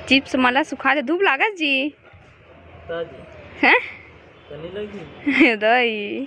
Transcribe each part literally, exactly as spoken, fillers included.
Chips मन ला सुखा दे, धूप लागत जी। हैं? दई।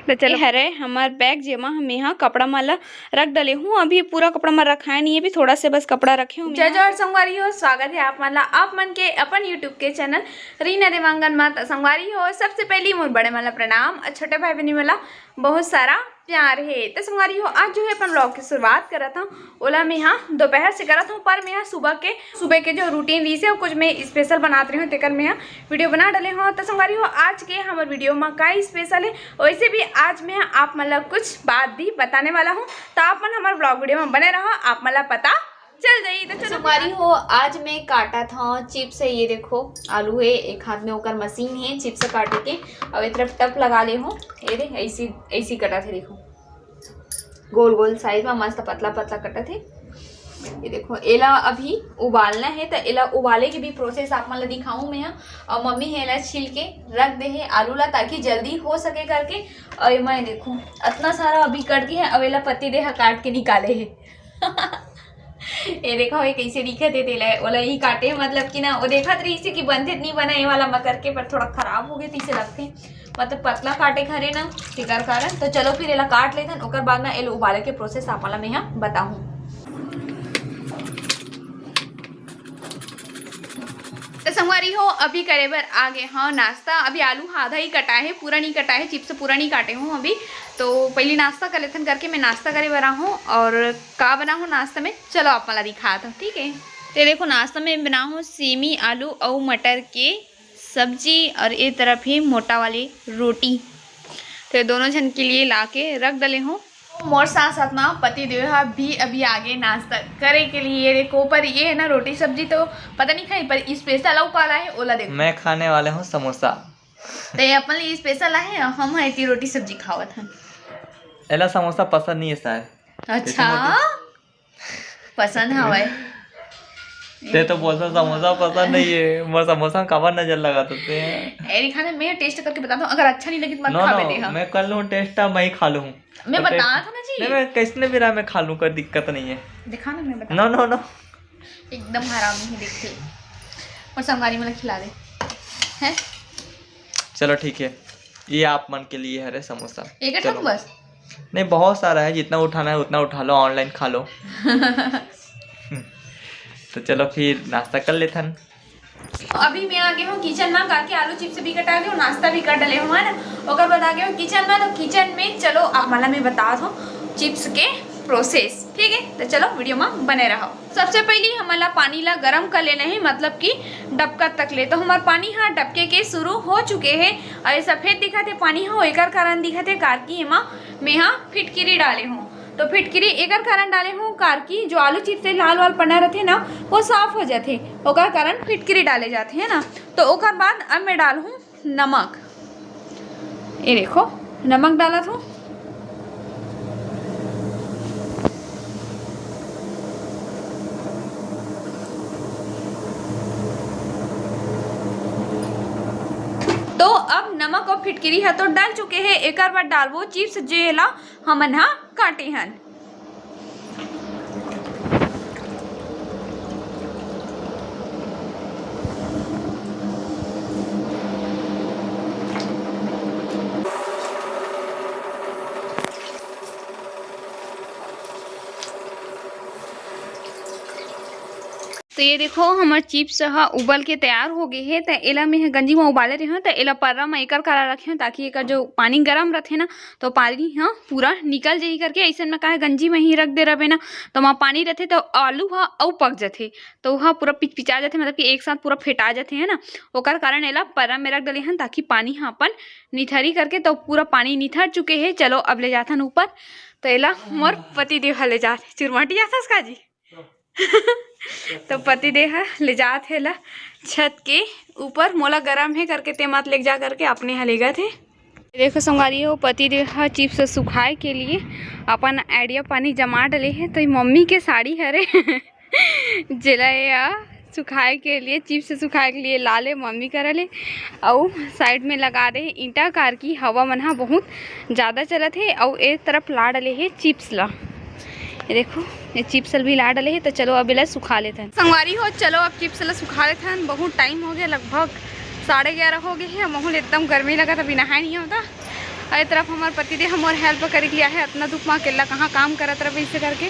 तो चलो, ए हरे हमर बैग, जेमा हम यहाँ कपड़ा मन ला रख डले हूँ। अभी पूरा कपड़ा मन रखाए नहीं है, अभी थोड़ा से बस कपड़ा रखे हूँ। जय जोहार संगवारी हो, स्वागत है आप मन ला, आप मन के अपन YouTube के चैनल रीना देवांगन मा। त संगवारी हो, सबसे पहली मोर बड़े मन ला प्रणाम और छोटे भाई बहनी मन ला बहुत सारा प्यार है। त संगवारी हो, आज जो है अपन vlog की शुरुआत करत हूँ, ओला मैं यहाँ दोपहर से करत हूँ, पर मैं यहाँ सुबह के, सुबह के जो routine रहिस है, कुछ मैं special बनात रही हूँ, तेकर मैं यहाँ video बना डले हूँ। त संगवारी हो, आज के हमर video मा का special है, वैसे भी आज मैं यहाँ आप मन ला कुछ बात भी बताने वाला हूँ, त आप मन हमर vlog video मा बने रहो, आप मन ला पता चल जाई। तो चलो संगवारी हो, आज मैं काटत हूँ चिप्स है, ये देखो आलू है, एक हाथ में ओकर मशीन है चिप्स काटे के, और एक तरफ टप लगा ले हूँ। ये दे ऐसी, ऐसी कटत है, देखो गोल गोल size में मस्त पतला पतला कटत है। ये देखो, एला अभी उबालना है, तो एला उबाले के भी process आप मन ला दिखाऊं मैं ह। और मम्मी है एला छील के रख दे है आलू ला, ताकि जल्दी हो सके करके। और ये मैं देखो, इतना सारा अभी कट गया है, अब एला पति देहा काट के निकाले है। ये देखो, ये कैसे दिखत है तेला, ओला ही काटे, मतलब कि ना, वो देखत रही से कि बनते नहीं बना ये वाला मकर के, पर थोड़ा खराब हो गए, तो इसे लगते मतलब पतला काटे घरे ना, तेकर कारण। तो चलो फिर एला काट लेथन, ओकर बाद में एला उबाले के process आप ला मैं यहाँ बताहूँ। तो संगवारी हो, अभी करे बर आ गए हाँ नाश्ता। अभी आलू आधा ही कटा है, पूरा नहीं कटा है, चिप्स पूरा नहीं काटे हूँ अभी। तो पहले नाश्ता कर लेथन करके मैं नाश्ता करे बर आहूँ। और का बना हूँ नाश्ता में, चलो आप ला दिखात हूँ, ठीक है। तो देखो, नाश्ता में बना हूँ सेमी आलू और मटर के सब्जी और ए तरफ ही मोटा वाली रोटी। तो ये दोनों झन के लिए लाके रख डले हूँ। मोर साथ साथ ना पति देव हा भी अभी आगे नाश्ता करे के लिए। देखो, पर ये है ना रोटी सब्जी तो पता नहीं खाई, पर special अउ का लाए ओला देखो। मैं खाने वाले हूँ समोसा। तो ये अपन लिए special आहे, हम है इतनी रोटी सब्जी खावत हन। एला समोसा पसंद नहीं है शायद। अच्छा। पसंद हवय। ते तो बोलता समोसा पसंद नहीं है, मोर समोसा में काबर नजर लगात होते हैं। एरी खाने मैं taste करके बताता हूँ, अगर अच्छा नहीं लगी तो मत नो, खावे नो, दे, हाँ। मैं कर लूँ taste, मैं ही खा लूँ। मैं तो बता taste था ना जी। नहीं, मैं कैसने भी रहा, मैं खा लूँ, कोई दिक्कत नहीं है। दिखा ना, मैं बता। नो, नो, नो। एकदम हरामी है, देखते। और संगवारी वाला खिला दे। हैं? चलो ठीक है, ये आप मन के लिए हरे समोसा। एक ठन चलो। बस? नहीं, बहुत सारा है, जितना उठाना है उतना उठा लो, online खा लो। तो चलो फिर नाश्ता कर लेथन। अभी मैं आ गई हूँ kitchen में, काके आलू चिप्स भी कटा गए, नाश्ता भी कर डले हूँ, है ना। ओकर बाद आ गई हूँ kitchen में। तो kitchen में चलो आप मन ला मैं बतात हूँ चिप्स के process, ठीक है। तो चलो video में बने रहो। सबसे पहली हमन ला पानी ला गरम कर लेना है, मतलब कि डबकत तक ले। तो हमार पानी हा डबके के शुरू हो चुके है और ये सफेद दिखत है पानी हा, एकर कारण दिखत है कारकी एमा मैं हा फिटकिरी डाले हूँ। तो फिटकिरी एकर कारण डाले हूँ कारकी जो आलू चिप्स से लाल वाल पन्ना रहते ना, वो साफ हो जाते, ओकर कारण फिटकिरी डाले जाते है ना। तो ओकर बाद अब मैं डाल हूँ नमक। ये देखो, नमक डालत हूँ। तो अब नमक और फिटकिरी है तो डाल चुके हैं। एकर बाद डालबो चिप्स, जेला हमन हा काटे हन। तो ये देखो, हमर चिप्स ह उबल के तैयार हो गए हे। त एला मैं ह गंजी म उबाले रहे हूँ, त एला पर्रा म एकर करा रखे हूँ, ताकि एकर जो पानी गरम रथे ना, तो पानी ह पूरा निकल जाही करके। अइसन में काहे गंजी म ही रख दे रहे ना, तो वहाँ पानी रथे, तो आलू ह अउ पक जथे, तो वह पूरा पिचपिचा जथे, मतलब कि एक साथ पूरा फेटा जथे, है ना। ओकर कारण एला पर्रा में रख डले हन, ताकि पानी ह अपन निथरी करके, तो पूरा पानी निथर चुके हे। चलो, अब ले जाथन ऊपर। तो एला मोर पति देव ह ले जात हे। चुरमाटी जाथस का जी? तो पति देव ह ले जात हे ला छत के ऊपर, मोला गरम हे करके ते मत ले जा करके अपने ह लेगत हे। देखो संगवारी हो, पति देव ह चिप्स सुखाए के लिए अपन आइडिया पानी जमा डले हे। तो ये मम्मी के साड़ी हरे जेला ये सुखाए के लिए, चिप्स सुखाए के लिए ला ले मम्मी करा ले, अउ साइड में लगा दे ईंटा, कारकी हवा मन ह बहुत ज़्यादा चलत हे। अउ एक तरफ ला डले हे चिप्स ला, ये देखो, चिप्स ल भी ला डले हे, तो चलो अब एला सुखा लेथन संगवारी हो। चलो अब चिप्स ल सुखा लेथन। बहुत टाइम हो गया, लगभग साढ़े ग्यारह हो गए हे। महूँ ल एकदम गर्मी लगत, अभी नहाए नहीं होता। और ये तरफ हमार पति देव हमर हेल्प करे के लिए आहे, इतना धूप में अकेला कहाँ काम करत रहे, इसे करके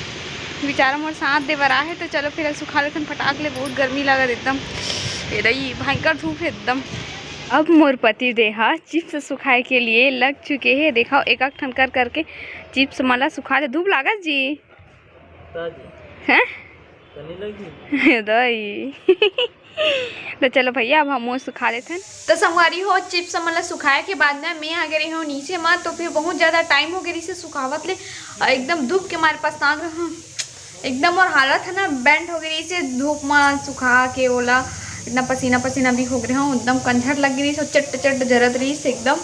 बेचारा मोर साथ दे बर आहे। तो चलो फिर सुखा लेथन फटाक ले, बहुत गर्मी लगत एकदम। ए दई, भयंकर धूप है एकदम। अब मोर पति देव हा चिप्स सुखाए के लिए लग चुके हे। देखो, एक एक ठन कर करके चिप्स मन ला सुखा दे। धूप लागत जी? हैं? दई। तो चलो भैया, अब हम वो सुखा लेथन। तो संगवारी हो, चिप्स मन ला सुखाए के बाद ना मैं आ गए रही हूँ नीचे मा। तो फिर बहुत ज्यादा टाइम हो गए रही से सुखावत ले, और एकदम धूप के मारे पछतांग रहा हूँ एकदम। और हालत है ना, बेंट हो गई रही से धूप मा सुखा के ओला। इतना पसीना पसीना भी हो गए हूँ, एकदम कंझट लग गई रही से, चट चट जरत रही से एकदम।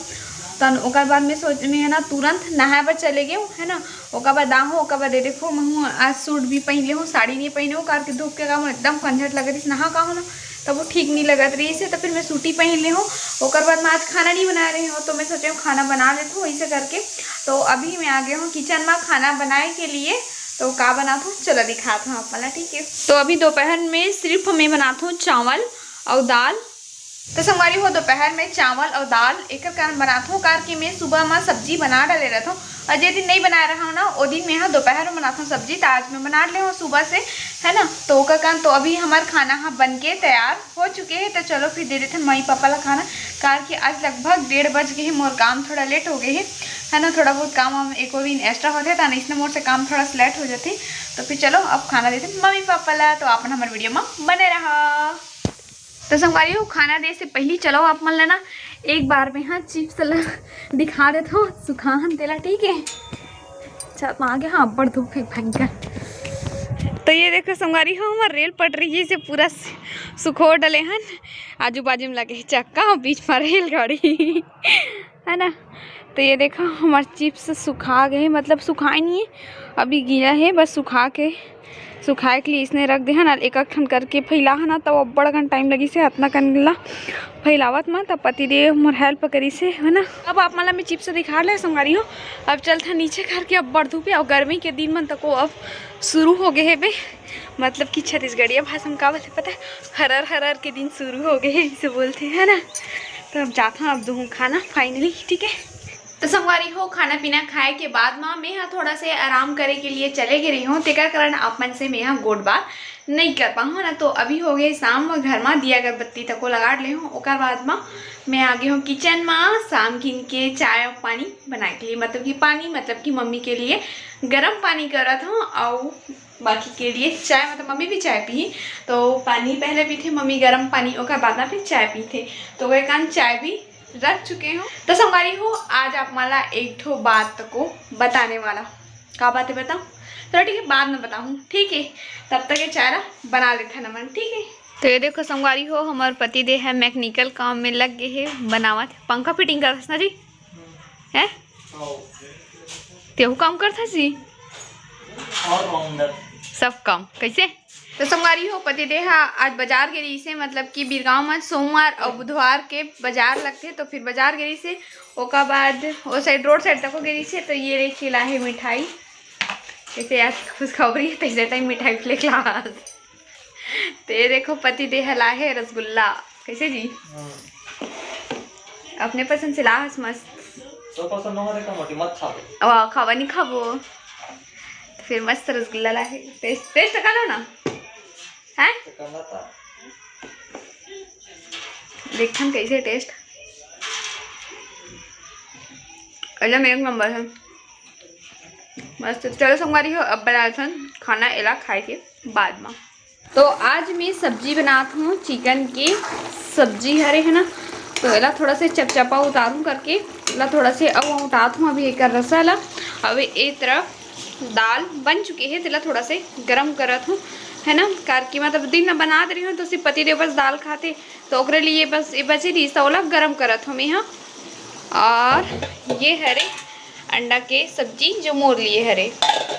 तन ओकर बाद में सोच में है ना, तुरंत नहाए बर चले गए हूँ, है ना। ओकर बाद आहूँ, ओकर बाद ये देखो, महूँ आज सूट भी पहन ले हूँ, साड़ी नहीं पहने हूँ, कार के धूप के काम एकदम कंझट लग रही से, नहा का हो ना, तब वो ठीक नहीं लगत रही से, तो फिर मैं सूटी पहन ले हूँ। ओकर बाद मैं आज खाना नहीं बना रही हूँ, तो मैं सोचे हूँ खाना बना लेती हूँ, ऐसे करके। तो अभी मैं आ गई हूँ किचन में खाना बनाए के लिए। तो का बनात हूँ, चलो दिखात हूँ आप वाला, ठीक है। तो अभी दोपहर में सिर्फ मैं बनात हूँ चावल और दाल। तो संगवारी हो, दोपहर में चावल और दाल एकर कारण बनात हूँ, कार कि मैं सुबह में सब्जी बना डाले रहत हूँ, और जे दिन नहीं बनाए रहा ना, वो दिन मैं हा दोपहर में बनात हूँ सब्जी। तो आज मैं बना ले हूँ सुबह से, है ना। तो ओकर कारण तो अभी हमार खाना हा बन के तैयार हो चुके हैं। तो चलो फिर दे देते हैं मम्मी पापा ला खाना, कार कि आज लगभग डेढ़ बज गए हैं, मोर काम थोड़ा लेट हो गए है, है ना। थोड़ा बहुत काम हम एको दिन एक्स्ट्रा होते था ना, इसलिए मोर से काम थोड़ा सा लेट हो जाते। तो फिर चलो अब खाना देते हैं मम्मी पापा ला, तो आप हमारे वीडियो में बने रहा। तो संगवारी हो, खाना दे से पहली चलो आप मन ला ना एक बार में हाँ चिप्स ला दिखा देत हो, सुखाहन तेला, ठीक है। छत में आ गया, हाँ, अब्बड़ धूप है भयंकर। तो ये देखो संगवारी हो, हमार रेल पटरी ही से पूरा सु-, सुखो डले हन। आजू बाजू में लगे चक्का, बीच में रेलगाड़ी है ना। तो ये देखो हमार चिप्स सुखा गए, मतलब सुखाए नहीं है, अभी गीला है, बस सुखा के, सुखाए के लिए इसने रख दे हन। एक एक ठन करके फैला है ना, तो अब्बड़ अकन टाइम लगी से अतना कन ला फैलावत में, तब पति देव मोर हेल्प करी से, है ना। अब आप मन ला मैं चिप्स दिखा ले संगवारी हो। अब चलत हन नीचे करके, अब्बड़ धूप है और गर्मी के दिन मन तको अब शुरू हो गए है बे, मतलब कि छत्तीसगढ़िया भाषा में का बोलते पता है, हरर हरर के दिन शुरू हो गए है, इसे बोलते हैं ना। तो अब जात हूँ अब दूँ खाना फाइनली, ठीक है। तो संगवारी हो, खाना पीना खाए के बाद मा मैं हा थोड़ा से आराम करे के लिए चले गए रही हूँ, तेकर कारण आप मन से मैं हा गोठ बात नहीं कर पाऊँ ना। तो अभी हो गए शाम, घर मा दिया अगरबत्ती तको लगा ले हूँ, ओकर बाद मा मैं आ गई हूँ किचन मा शाम किन के चाय और पानी बनाए के लिए, मतलब कि पानी, मतलब कि मम्मी के लिए गरम पानी करत हूँ, और बाकी के लिए चाय, मतलब मम्मी भी चाय पी, तो पानी पहले पीथे मम्मी गरम पानी, ओकर बाद ना फिर चाय पीथे। तो ओकर कारण चाय भी रख चुके हूँ। तो संगवारी हो, आज आप मन ला एक ठो बात को बताने वाला। का बात है बताऊँ? तो ठीक है, बाद में बताऊँ, ठीक है। तब तक ये चाय ला बना लेते हैं नमन, ठीक है। तो ये देखो संगवारी हो, हमार पति देव है मैकेनिकल काम में लग गए है, बनावत है, पंखा फिटिंग करत ना जी, हैं? तेहू काम करत हस जी? ऑलराउंडर। सब काम कैसे? तो संगवारी हो, पति देव हा आज बाजार गे रहिसे, मतलब कि बिरगांव में सोमवार और बुधवार के बाजार लगथे, तो फिर बाजार गे रहिसे। ओकर बाद ओ साइड, रोड साइड तक गे रहिसे, तो ये लेके ला है मिठाई। जैसे आज खुशखबरी है, तैसे टाइम मिठाई लेके ला। ते देखो पति देव लाहे रसगुल्ला, कैसे जी? हाँ। अपने पसंद से लाहस मस्त। तो पसंद हो तो मोटी मत खाबो। अब खावा नहीं खाबो। तो फिर मस्त रसगुल्ला लाहे, टेस्ट, टेस्ट कर लो ना। हैं? तो करना था। देखथन कैसे टेस्ट। एकदम एक नंबर है, मस्त। चलो संगवारी हो, अब बनाथन खाना एला खाए के बाद में। तो आज मैं सब्जी बनात हूँ चिकन के सब्जी हरे है ना, तो एला थोड़ा से चपचपा उतारूँ करके एला थोड़ा से अब उठात हूँ अभी एकर रसा ला। अब ए तरफ दाल बन चुके हे, तेला थोड़ा से गरम करत हूँ, है ना, कार कि मतलब दिन में बना दे रही हूँ तो सिर्फ पति देव बस दाल खाते, तो ओकरे लिए बस ये बचे रही, तो ओला गरम करत हूँ मैं यहाँ। और ये हरे अंडा के सब्जी जो मोर लिए हरे।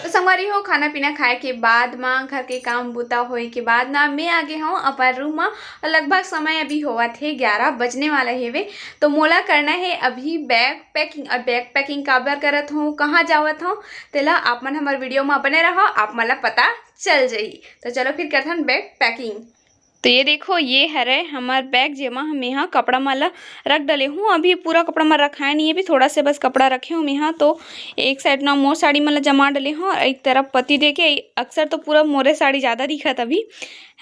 तो संगवारी हो, खाना पीना खाए के बाद मा, घर के काम बूता होए के बाद ना, मैं आ गे हूँ अपन रूम मा। और लगभग समय अभी होवत हे ग्यारह बजने वाला हेवे। तो मोला करना है अभी बैग पैकिंग। और बैग पैकिंग काबर करत हूँ, कहाँ जावत हूँ, तेला आप मन हमर वीडियो मा बने रहो, आप मन ला पता चल जाही। तो चलो फिर करथन बैग पैकिंग। तो ये देखो, ये हरे हमर बैग, जेमा मेहा कपड़ा मन ला रख डले हूँ। अभी पूरा कपड़ा मन रखाए नहीं है, अभी थोड़ा से बस कपड़ा रखे हूँ मेहा। तो एक साइड ना मोर साड़ी मन ला जमा डले हूँ और एक तरफ पति दे के। अक्सर तो पूरा मोरे साड़ी ज़्यादा दिखत अभी,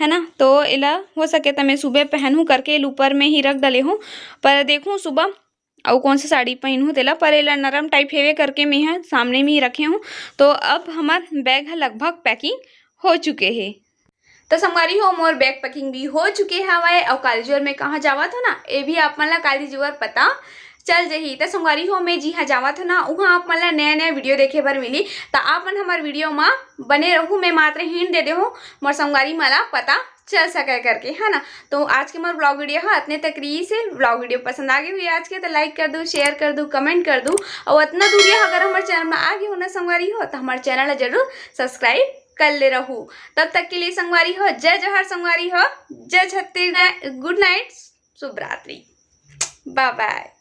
है ना। तो एला हो सके त मैं सुबह पहनहूँ करके एला ऊपर में ही रख डले हूँ, पर देखूँ सुबह अउ कौन सा साड़ी पहनहूँ तेला, पर एला नरम टाइप हेवे करके मेहा सामने में ही रखे हूँ। तो अब हमर बैग ह लगभग पैकिंग हो चुके हे। तो संगवारी हो, मोर बैग पैकिंग भी हो चुके हवय। अउ काली जुवर में कहाँ जावत हो ना, ये भी आप मन ला काली जुवर पता चल जही। तो संगवारी हो, मैं जिहाँ जावत हो ना, उहाँ आप मन ला नया नया वीडियो देखे बर मिली। तो आप मन हमर वीडियो मा बने रहू, मैं मात्र हिंट दे दे हूँ, मोर संगवारी मन ला पता चल सके करके, है ना। तो आज के मोर ब्लॉग वीडियो ह अतने तक रही से। ब्लॉग वीडियो पसंद आ गई हुई आज के, तो लाइक कर दू, शेयर कर दू, कमेंट कर दू। और अतना दूरिया अगर हमर चैनल में आ गई हो ना संगवारी हो, तो हमर चैनल ला जरूर सब्सक्राइब कर ले रहू। तब तक के लिए संगवारी हो, जय जोहार संगवारी हो, जय छत्तीसगढ़, गुड नाइट, शुभ रात्रि, बाय बाय।